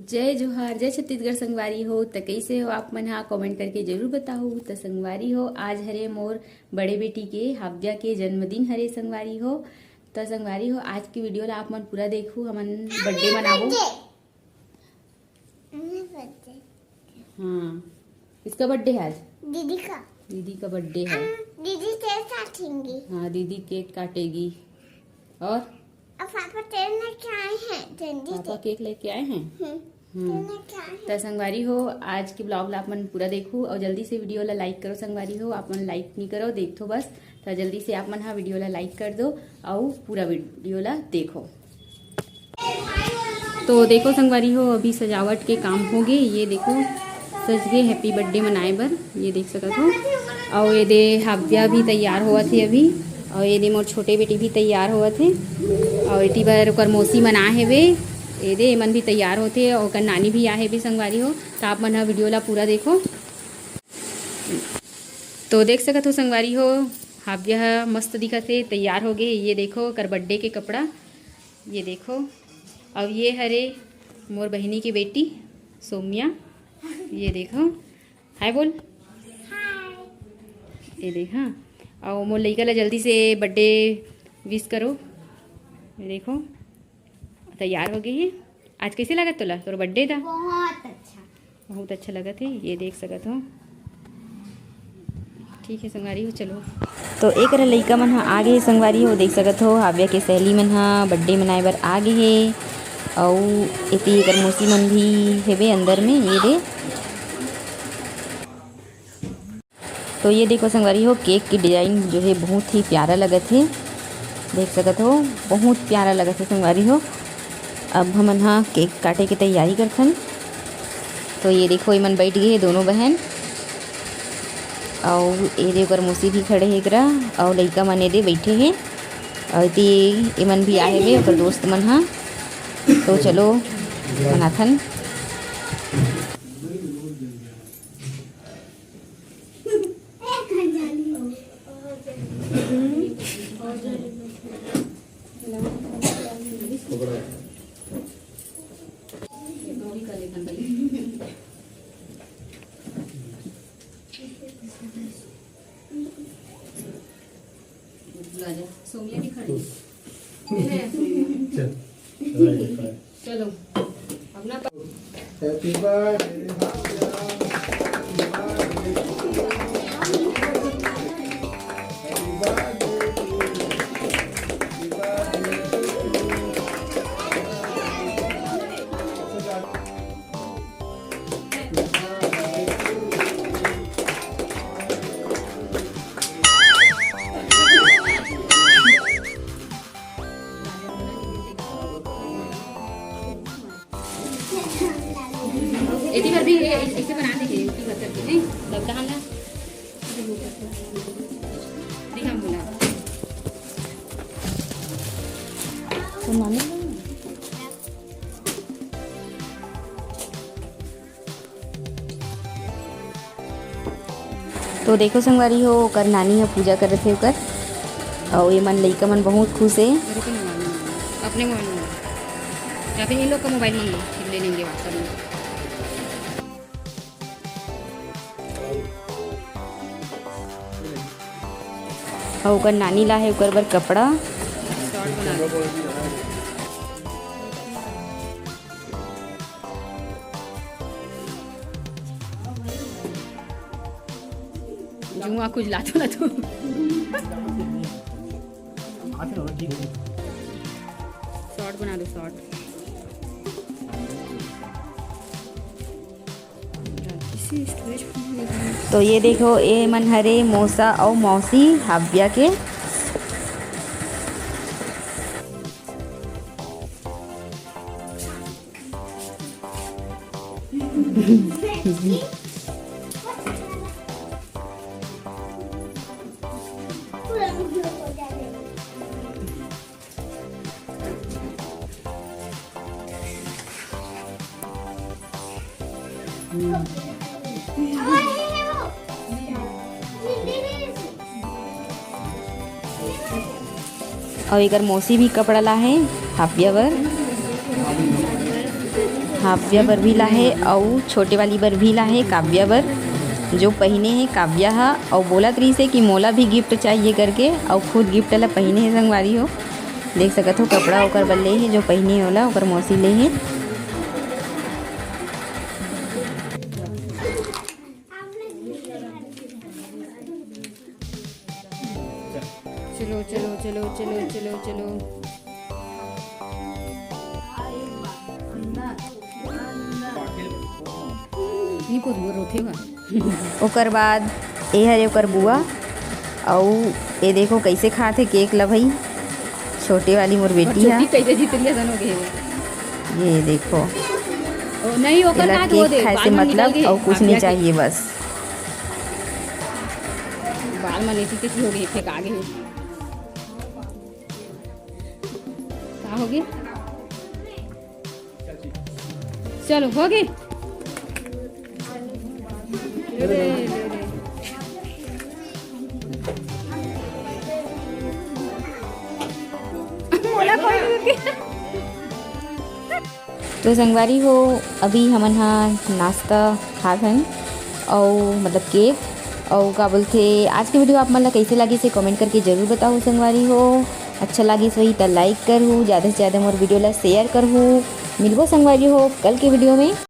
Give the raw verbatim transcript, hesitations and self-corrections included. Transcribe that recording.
जय जोहार, जय छत्तीसगढ़ संगवारी हो। त कइसे हो आप मन हा? कमेंट करके जरूर बताहू। त संगवारी हो, आज हरे मोर बड़े बेटी के, हाव्या के जन्मदिन हरे संगवारी हो। त संगवारी हो, आज की वीडियो ला आप मन पूरा देखहू, हमन बर्थडे मनाबो। हाँ, इसका बर्थडे है आज। दीदी का। दीदी का बर्थडे है। हम दीदी केक काटेंगी। हाँ, दीदी केक काटेगी। और अब पापा केक लेके आए हैं, जल्दी पापा से। केक लेके आए हैं। हम्म। हम्म। केक लेके आए हैं। त संगवारी हो, आज के ब्लॉग ला आप मन पूरा देखहू और जल्दी से वीडियो ला लाइक करो संगवारी हो। आप मन लाइक नहीं करो, देखो बस। त जल्दी से आप मन हा वीडियो ला लाइक कर दो और पूरा वीडियो ला देखो। तो देखो संगवारी हो, अभी सजावट के काम हो गे। ये देखो, सज गे हैप्पी बर्थडे मनाए बर। ये देख सकत हो। और ये दे हाव्या भी तैयार होवत हे अभी। और ये दे मोर छोटे बेटी भी तैयार होवत हे। और एती बर ओकर मौसी मन आ हेवे। ये दे एमन भी तैयार होथे। ओकर नानी भी आ हेवे संगवारी हो। त आप मन ह वीडियो ला पूरा देखो। तो देख सकत हो संगवारी हो, हाव्या ह मस्त दिखत हे, तैयार हो गे। ये देखो ओकर बर्थडे के कपड़ा। ये देखो, अब ये हरे मोर बहिनी की बेटी सोम्या। ये देखो, हाय बोल। ये देख, हाँ, और मोर लइका ला जल्दी से बर्थडे विश करो। ये देखो, तैयार हो गे हे। आज कैसे लगत तोला, तोर बर्थडे था? बहुत अच्छा। बहुत अच्छा लगत हे, ये देख सकत हो। ठीक है संगवारी हो, चलो। तो एक लइका मन ह आ गे हे संगवारी हो, देख सकत हो, हाव्या के सहेली मन ह बर्थडे मनाए बर आ गे हे। अउ एती एकर मौसी मन भी हेवे अंदर में, ये दे। तो ये देखो संगवारी हो, केक की डिजाइन जो है बहुत ही प्यारा लगत है, देख सकत हो, बहुत प्यारा लगत है संगवारी हो। अब हमन हा केक काटे के तैयारी करथन। तो ये देखो, एमन बैठ गए हे दोनों बहन, अउ ये दे ओकर मौसी भी खड़े हे एकरा, अउ लइका मन ये दे बैठे हे, अउ एती एमन भी आए हेवे ओकर दोस्त मन हा। तो चलो मनाथन। सोम्या भी खड़ी है। चल। चलो, अपना प- Happy birthday, Bhavya। Happy birthday to you। Happy birthday to you। Happy birthday to you। एती बर भी ये ऐसे बना देंगे, इसी बात करके, नहीं? लगता हम ना। नहीं, हम बोला। तो मामी तो देखो संगवारी हो, ओकर नानी ह पूजा करत हे ओकर, अउ ये मन लइका मन बहुत खुश हे। मेरे को नहीं मालूम, अपने मोबाइल में या फिर इन लोग का मोबाइल मांग लो, फिर ले लेंगे WhatsApp में। अउ ओकर नानी ला हे ओकर बर कपड़ा। शॉर्ट बना दे। जुआ कुछ लातो ना तू। शॉर्ट बना दो, शॉर्ट। तो ये देखो, ये मन हरे मौसा अउ मौसी हाव्या के। अउ एकर मौसी भी कपड़ा ला हे हाफिया बर। काव्या बर भी लाहे अउ छोटे वाली बर भी लाहे, काव्या बर, जो पहिने हे काव्या ह, अउ बोलत रहिस हे कि मोला भी गिफ्ट चाहिए करके, अउ खुद गिफ्ट ला पहिने हे संगवारी हो। देख सकत हो, कपड़ा ओकर बर ले हे, जो पहिने हे ओला ओकर मौसी ले हे। चलो, चलो, चलो, चलो, चलो, चलो। नहीं, बहुत रोथे बा। ओकर बाद ए हरे ओकर बुआ, अउ ए देखो कैसे खात हे केक ला भाई, छोटे वाली मोर बेटी छोटी है। कैसे जीत लिया, जन हो गए। ये देखो, ओ, नहीं, ओकर एला ना, तो वो केक दे, खाए से मतलब अउ कुछ नहीं चाहिए बस। बाल मन ऐसी तैसी हो गई, फेंका गए। का हो गया? चलो, हो गई। ले रे, ले रे। मोला कोई नहीं। तो संगवारी हो, अभी हमन हा नाश्ता खात हन, अउ मतलब केक, अउ का बोलथे, आज के वीडियो आप मन ला कैसे लागिस हे, कमेंट करके जरूर बताओ संगवारी हो। अच्छा लागिस होही त लाइक करहू, ज़्यादा से ज़्यादा मोर वीडियो ला शेयर करहू। मिलबो संगवारी हो कल के वीडियो में।